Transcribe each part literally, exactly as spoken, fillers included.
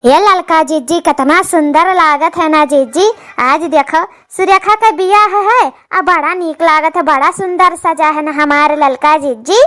ये ललका जिज्जी, कितना सुंदर लागत है ना जिज्जी। आज देखो, सुरेखा के बियाह है, आ बड़ा नीक लागत है, बड़ा सुंदर सजा है ना हमार ललका जिज्जी।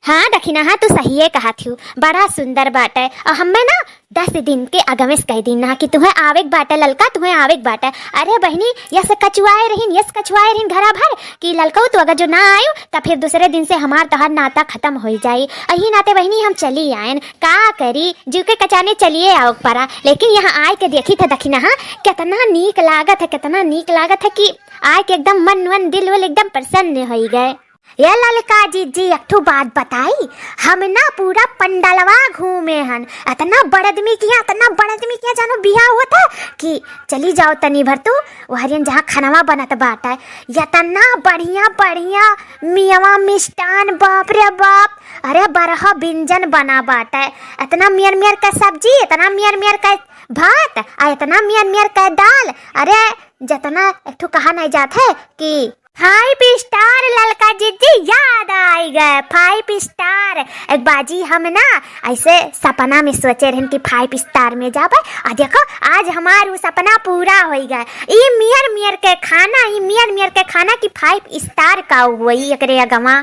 हाँ दखिनहा, तू सहिए कहत हू, बड़ा सुंदर बाटे। और हमें ना दस दिन के अगवे से कह दीन ना कि तुहें आवे के बाटे ललका, तुहें आवे के बाटे। अरे बहिनी, यस कचुआए रहिन, यस कचुआए रहिन घरा भर कि ललकऊ तू अगर जो ना आयु, त फिर दूसरे दिन से हमार तोहार नाता खत्म होई जाई। अही नाते बहिनी हम चली आयन, का करी, जीव के कचाने चलिए आओ परा। लेकिन यहाँ आए के देखी थे दखिनहा, कितना नीक लागत है, कितना नीक लागत है कि आए के एकदम मन वन दिल वल एकदम प्रसन्न होई गए। ये ललका जिज्जी, एक ठो बात बताई, हम ना पूरा पंडलवा घूमे हन, इतना बड़ आदमी किया, इतना बड़ आदमी किया जानो बियाह होत है कि चली जाओ तनी भर तू, वहरियन जहाँ खनवा बनत बाटे, इतना बढ़िया बढ़िया मियवा मिष्टान, बाप रे बाप, अरे बरह व्यंजन बना बाटे, इतना मियर मियर का सब्जी, इतना मियर मियर का भात, आ इतना मियर मियर का दाल, अरे जितना एक ठो कहा नहीं जात है कि five star ललका जिज्जी याद आई गए, five star। एक बाजी हम ना ऐसे सपना में सोचे रहन कि five star में जाबे, आ देखो आज हमार उ सपना पूरा होई गए। ई मियर मियर के खाना, ई मियर मियर के खाना कि five star का होई एकरे अगवा।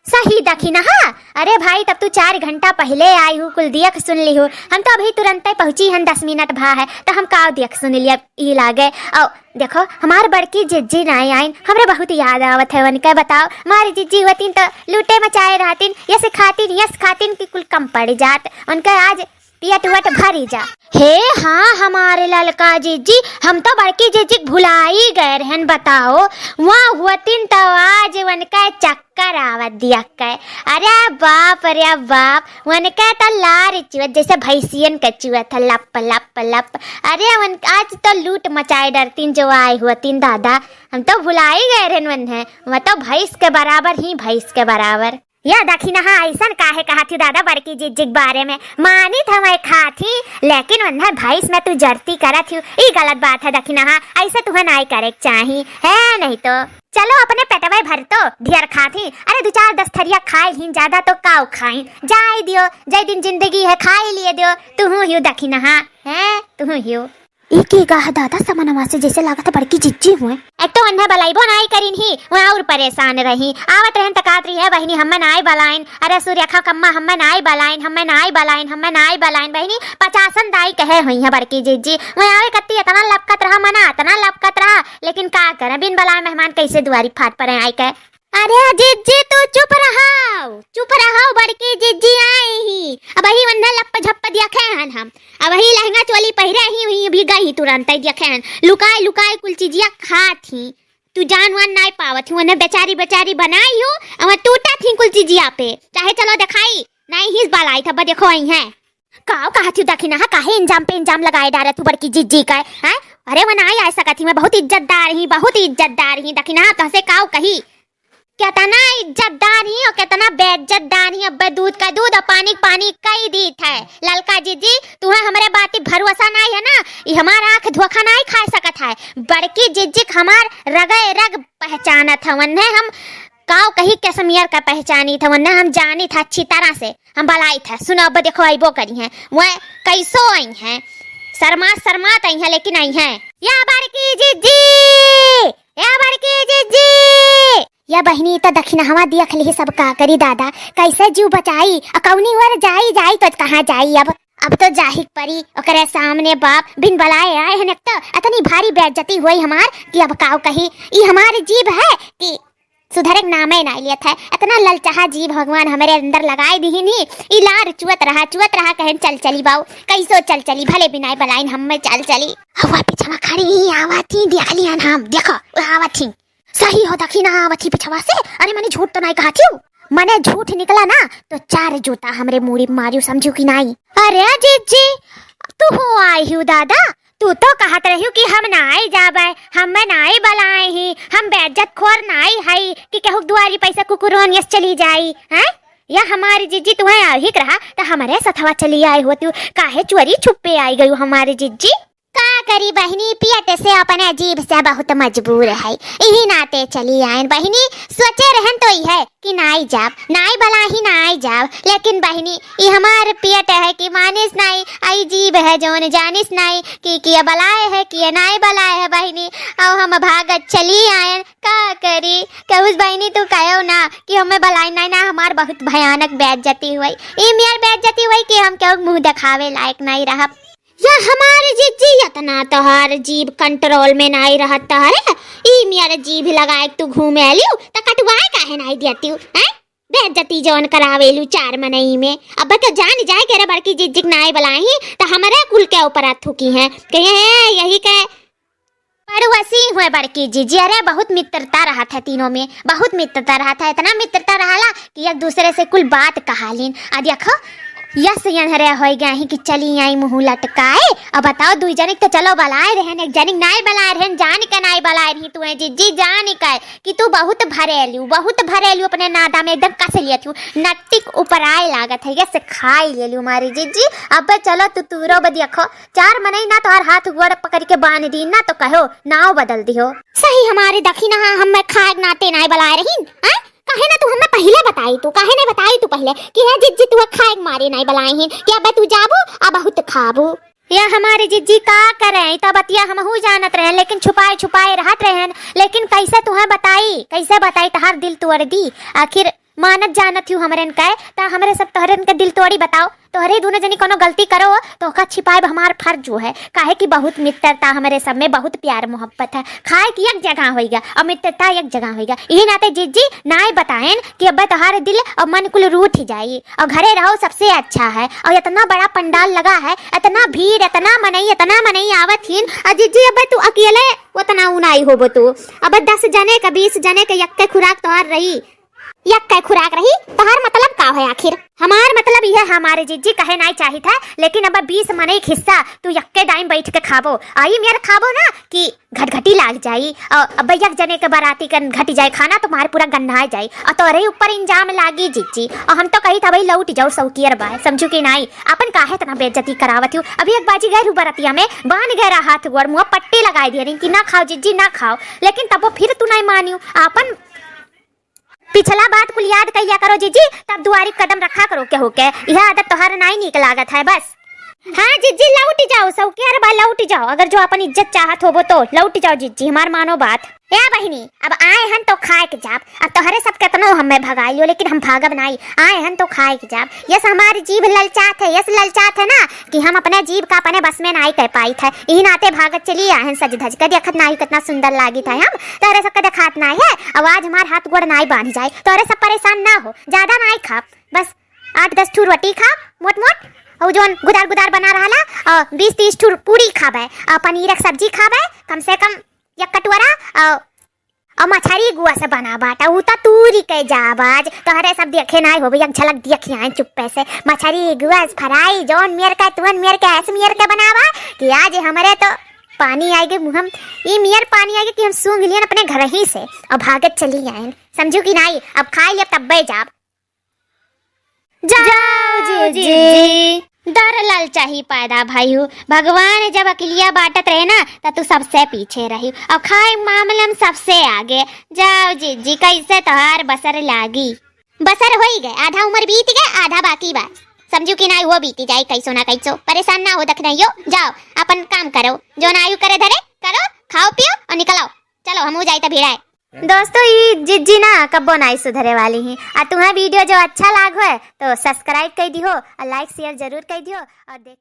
सही दखिनहा। अरे भाई, तब तू चार घंटा पहिले आई हू, कुल दियख सुन लिहू। हम तो अभी तुरंते पहुँची हन, दस मिनट भा है, त हम काव दियख सुन लिया ई लागे। औ देखो, हमार बड़की जिज्जी नाई आइन, हमरे बहुत याद आवत है उनके। बताओ, हमारी जिज्जी होतीन त लूटे मचाए रहतीन, यस खातीन, यस खातीन कि कुल कम पड़ जात। उनके आज पेट वट भरी जा। हे हाँ, हमारे ललका जिज्जी, हम तो बड़की जिज्जी के भुलाई गए रहन। बताओ, वहाँ होतीन तो आज उनका चक्कर आवत दिया के। अरे बाप रे बाप, उनके तो लार चुअत जैसे भैंसियन के चुअत है, लप लप लप। अरे उन आज तो लूट मचाए डरतीन जो आए होतीन दादा, हम तो भुलाई गए रहन उन्हें। वह तो भैंस के बराबर ही, भैंस के बराबर। या दखिनहा, ऐसन काहे कहत ही दादा बड़की जिज्जी के बारे में? मानित हमें खात ही, लेकिन उन्हें भैंस में तू जरती करत ही, ई गलत बात है दखिनहा, ऐसे तुहें नाई करे के चाही है, नहीं तो। चलो अपने पेटवे भर तो ढेर खात ही, अरे दो चार दस थरिया खाए ही, ज्यादा तो काव खाई, जाए दियो, जय दिन जिंदगी है खाए लिए दियो, तुहू हियो दखिनहा, हैं तुहू हियो। ई के गा है दादा समनवा से, जैसे लागत है बड़की जिज्जी हुए। एक तो उन्हें बलाइबो नाई करिन ही, वहाँ और परेशान रही। आवत रहन त कहत रही है बहिनी, हमें नाई बलाइन, अरे सुरेखा कम्मा हमें नाई बलाइन, हमें नाई बलाइन, हमें नाई बलाइन। बहिनी पचासन दाई कहे हुई है बड़की जिज्जी, वहाँ आवे कत्ती इतना लपकत रहा मना, इतना लपकत रहा, लेकिन का करे, बिन बलाए मेहमान कैसे दुआरी फाट पड़े आई के। अरे जिज्जी तू चुप रहाओ, चुप रहाओ, बड़की जिज्जी आई ही। अबही वन्ने लप्प झप्प दियखे हन हम, अबही लहंगा चोली पहिरे ही हुई, अभी गई तुरंत ही दियखे हन, लुकाए लुकाए कुल चीजिया खात ही। तू जान वान नाई पावत ही, वन्ने बेचारी बेचारी बनाई हो, अवा टूटत ही कुल चीजिया पे, चाहे चलो देखाई, नाई हिस बलाई था, अब देखो आई है। काव कहत ही दखिनहा, काहे इंजाम पे इंजाम लगाए डारत ही बड़की जिज्जी का, हैं? अरे वो नाई आ सकत ही, मैं बहुत इज्जतदार ही, बहुत इज्जतदार ही दखिनहा, तहसे काव कही। कितना इज्जतदार ही और कितना बेइज्जतदार ही। अब्बे दूध का दूध और पानी का पानी कई दीत है। ललका जिज्जी, तुहें हमरे बाती भरोसा नाई है ना, ई हमार आँख धोखा नाई खाए सकत है। बड़की जिज्जी के हमार रगे रग पहचानत है, वन्ने हम काव कही कसमियर का पहचानी था, वन्ने हम जानी था अच्छी तरह से, हम बलाई था। सुनो अब देखो अइबो करी हैं, वह कैसो आई हैं, शर्मात शर्मात आई हैं लेकिन आई हैं। या बड़की जिज्जी, या बड़की जिज्जी। या बहिनी त दखिनहवा दियख लिही, सब का करी दादा, कैसे जीव बचाई, अ कौनी ओर जाई, जाई तो कहाँ जाई अब, अब तो जाही के परी ओकरे सामने बाप, बिन बलाए आए हैं, एक तो इतनी भारी बेइज्जती हुई हमार कि अब काव कही, ई हमार जीभ है कि सुधरे के नामे नाई लेत है, इतना ललचाहा जीभ भगवान हमरे अंदर लगाए दिहिन ही, ई लार चुअत रहा, चुअत रहा, कहन चल चली बाऊ, कैसो चल चली, भले बिनाए बलाइन हमें चल चली। हुआ पीछवा खड़ी ही आवत ही, देख लियन हम, देखो, आवत ही। सही हो, दखिनहा आवत ही पिछवा से। अरे, मने झूठ तो नाई कहत ही। मने झूठ निकला ना, तो चार जूता हमरे मूड़ी पे मारियो, समझू कि नाई? अरे जिज्जी, तू हो आई हियो दादा, तू तो कहत रहियो कि हम नाई जाबे, हमें नाई बलाए ही, हम बेइज्जत खोर नाई हई कि केहू के दुआरी पैसे कुकुरोन यस चली जाई, हैं? या हमारी जिज्जी तुहें आही के रहा, त हमरे सथवा चली आई होती, काहे चोरी छुपे आई गयू हमारी जिज्जी? का तरी बहिनी पेट से अपने जीभ से बहुत मजबूर है, इही नाते चली आयन बहिनी। सोचे रहन तो इहे कि नाई जाब, नाई बलाही नाई जाब, लेकिन बहिनी, ई हमार पेट है कि मानिस नाई, आई जीभ है जौन जानिस नाई कि किया बलाए है, किया नाई बलाए है बहिनी। अउ हम भागत चली आयन, का करी? कहूस बहिनी तू कहो ना कि हमें बलाई नाई ना, हमार बहुत भयानक बेइज्जती हुई। ई मेर बेइज्जती हुई कि हम केहू मुँह देखावे लायक नाई रहब। या हमार जिज्जी, एतना तोहार जीभ control में नाई रहत तोहरे। ई मेर जीभ लगाए के तू घूमे लियो, त कटवाए काहे नाई देतियो, हैं? बेइज्जती जौन करावेलू चार मनई में। अब तो जान जाए के रे बड़की जिज्जी के नाई बलाही, त हमरे कुल के ऊपर थूकी हैं। कहे, "ए, यही के पड़ोसी हुए बड़की जिज्जी।" अरे बहुत मित्रता रहत है तीनों में, बहुत मित्रता रहत है, एतना मित्रता रहला कि एक दूसरे से कुल बात कहालीन। आ देखो, यस यनहरे होई गए हैं कि चली आई मुँह लटकाए। अब बताओ, दुई जने के तो चलो बलाए रहन, एक जने के नाई बलाए रहन, जान के नाई बलाए रही तू, ए जिज्जी, जान के कि तू बहुत भरेलू, बहुत भरेलू, अपने नादा में एकदम कस लियत हूँ, नट्टिक ऊपर आए लागत है, यस खाई लेलू हमारी जिज्जी। अब चलो तू तूरो बदिया खो, चार मनई ना तोहार हाथ गोड़ पकड़ के बांध दी ना तो कहो नाव बदल दिहो। सही हमारे दखिना, हमें खाए के नाते नाई बलाए रहीन, आय? काहे ना तू हमें पहिले बताई, तू काहे नहीं बताई तू पहिले कि हे जिज्जी तू खाए के मारे नाई बलाए हैं कि अब तू जाबू अब बहुत खाबू। या हमारे जिज्जी का करे, ई तो बतिया हमहू जानत रहन, लेकिन छुपाए छुपाए रहत रहन। लेकिन कैसे तुहें बताई, कैसे बताई, तहार दिल तोड़ दी। आखिर मानत जानत हूँ हमरन के, त हमरे सब तोहरन के दिल तोड़ी बताओ। तोहरे दोनों जनी कोनो गलती करो, तो ओका छिपाए हमार फर्ज है, काहे कि बहुत मित्रता हमरे सब में, बहुत प्यार मोहब्बत है। खाए की एक जगह होइगा और मित्रता एक जगह होइगा। यही नाते जिज्जी नाय बताएन कि अब तोहार दिल और मन कुल रूठ जाई और घरे रहो, सबसे अच्छा है। और इतना बड़ा पंडाल लगा है, इतना भीड़, इतना मनई, इतना मनई आवत हिन। और जिज्जी अब तू अकेले उतना उनाई होबो तू, अब दस जने का, बीस जने का यक्के खुराक तोहार रही, यक्के खुराक रही। तोहार मतलब का है आखिर? हमार मतलब यह है हमारे जिज्जी, कहे नाय चाहित है, लेकिन अब बीस मनई के हिस्सा तू यक्के डाइम बैठ के खाबो। आई मेर खाबो ना कि घटघटी लाग जाई। और अब एक जने के बाराती कन घटी जाए खाना, तुम्हारे पूरा गन्हाए जाई और तोरे ऊपर इंजाम लागी जिज्जी। और हम तो कही था भाई लौट जाओ सौकियर बाय, समझू कि नाई? अपन काहे इतना बेइज्जती करावत हूँ? अभी एक बाजी गए रहू बरतिया में, बांध गए रहा हाथ गोड़ मुँह पट्टी लगाए दिए रही कि ना खाओ जिज्जी ना खाओ, लेकिन तब वो फिर तू नहीं मानियो। अपन पिछला बात कुल याद कइया करो जिज्जी, तब दुआरी कदम रखा करो केहू के। यह आदत तोहार नाई नीक लागत है बस। हाँ जिज्जी, लौट जाओ, सौकियर बा, लौट जाओ। अगर जो अपन इज्जत चाहत होबो तो लौट जाओ जिज्जी, हमार मानो बात। ए बहिनी, अब आए हन तो खाए के जाब। अब तोहरे सब केतनो हमें भगाई लियो, लेकिन हम भागब नाई। आए हन तो खाए के जाब। यस हमारी जीभ ललचात है, यस ललचात है ना कि हम अपने जीभ का अपने बस में नाई कर पाइत है। यही नाते भागत चली आए हन सज धज के। देखत नाई कितना सुंदर लागित है हम। तोहरे सबके देखात नाई है। अब आज हमार हाथ गोड़ नाई बांध जाए। तोहरे सब परेशान ना हो, ज्यादा नाई खाब। बस आठ दस ठू रोटी खाब मोट मोट, और जौन गुदार गुदार बना रहला, और बीस तीस ठू पूरी खाबे, और पनीर के सब्जी खाबे, कम से कम एक कटोरा, और, और मछरी गुआ से बना बाटा, उ तो तूरी के जाब आज। तोहरे सब देखे नाई होबे, एक झलक देखे आए चुप्पे से। मछरी गुआ से फ्राई, जौन मेर का, तुहन मेर का, ऐसे मेर का बनावा कि आज हमरे तो पानी आएगे मुँह में, ई मेर पानी आएगे कि हम सूंघ लियन अपने घर ही से और भागत चली आयन। समझू कि नाई? अब खाई लिया तब्बे जाब। जाओ जिज्जी। दर ललचाही पैदा भई हूँ। भगवान जब अकेलिया बाटत रहे ना, त तू सबसे पीछे रही और खाए मामले में सबसे आगे। जाओ जिज्जी, कैसे तोहार बसर लागी? बसर होई गए, आधा उम्र बीत गए, आधा बाकी बा। समझू कि नाई, वो बीती जाई कैसो ना कैसो। परेशान ना हो दखनइयो, जाओ अपन काम करो, जो नाई करे धरे करो, खाओ पियो और निकल आओ। चलो हमहू जाई त भिड़ाए। दोस्तों, ई जिज्जी ना कब्बो नाई सुधरे वाली ही। आ तुम्हें video जो अच्छा लाग होए तो subscribe कर दिहो और like share जरूर कर दिहो और देख